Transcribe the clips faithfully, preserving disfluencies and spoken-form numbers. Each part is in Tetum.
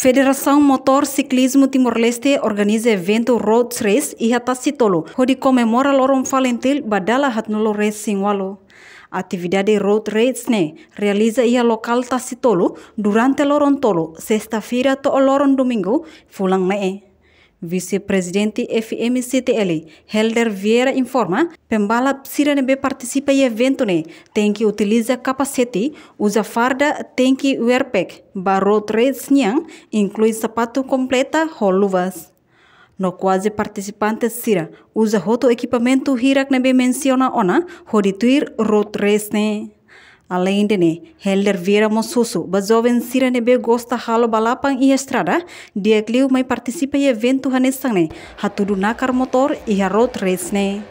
Federasaun Motór Siklizmu Timor-Leste organiza eventu Road Race iha Tasitolu, hodi komemora loron FALINTIL ba dala haatnulu resin ualu. Atividade Road Race ne'e realiza iha lokál Tasitolu durante loron tolu, sesta-feira to'o loron domingu, fulan ne'e. Vise-Prezidente F M C T L, Helder Vieira informa, pembalap sira ne'ebé partisipa iha eventu ne'e tenke utiliza kapasete, uza farda, tenke wear pack ba road race nian, inklui sapatu kompleta ho luvas. No kuaze partisipante sira uza hotu ekipamentu hirak ne'ebé mensiona ona hodi tuir road race ne'e. Aleinde ne'e, Helder Vieira mós husu ba joven sira ne'ebé gosta halo balapan iha estrada, di'ak liu mai partisipa iha eventu hanesan ne'e, hatudu nakar motór iha road race ne'e.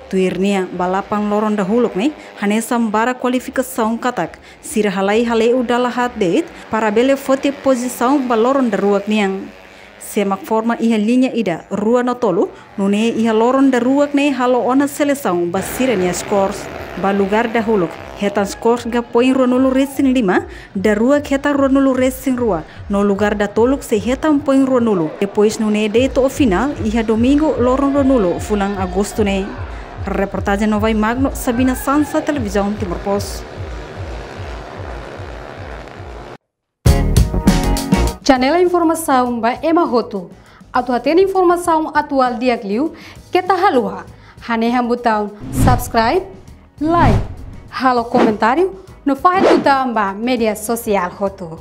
Tuir nia, balapan loron dahuluk ne'e hanesan barak kualifikasaun katak sira halai hale'u dala haat de'it para bele foti pozisaun ba loron daruak nian. Sé mak forma iha liña ida, rua no tolu, nune'e iha loron daruak ne'e halo ona selesaun ba sira-nia scores. Ba lugar dahuluk, hetan scores ka poin ruanulu resin lima, daruak hetan ruanulu resin rua, no lugar datoluk sei hetan poin ruanulu. Depois nune'e de'it to'o finál iha domingu loron ruanulu fulan Agostu ne'e. Reportajen Novai Magno, Sabina Sansa, Televizaun Timor Post. Channel informasaun ba ema hotu. Atu hatene informasaun atuál di'ak liu, keta haluha hanehan butaun subscribe, like, halo komentáriu, no fahe tutan ba média sosiál hotu.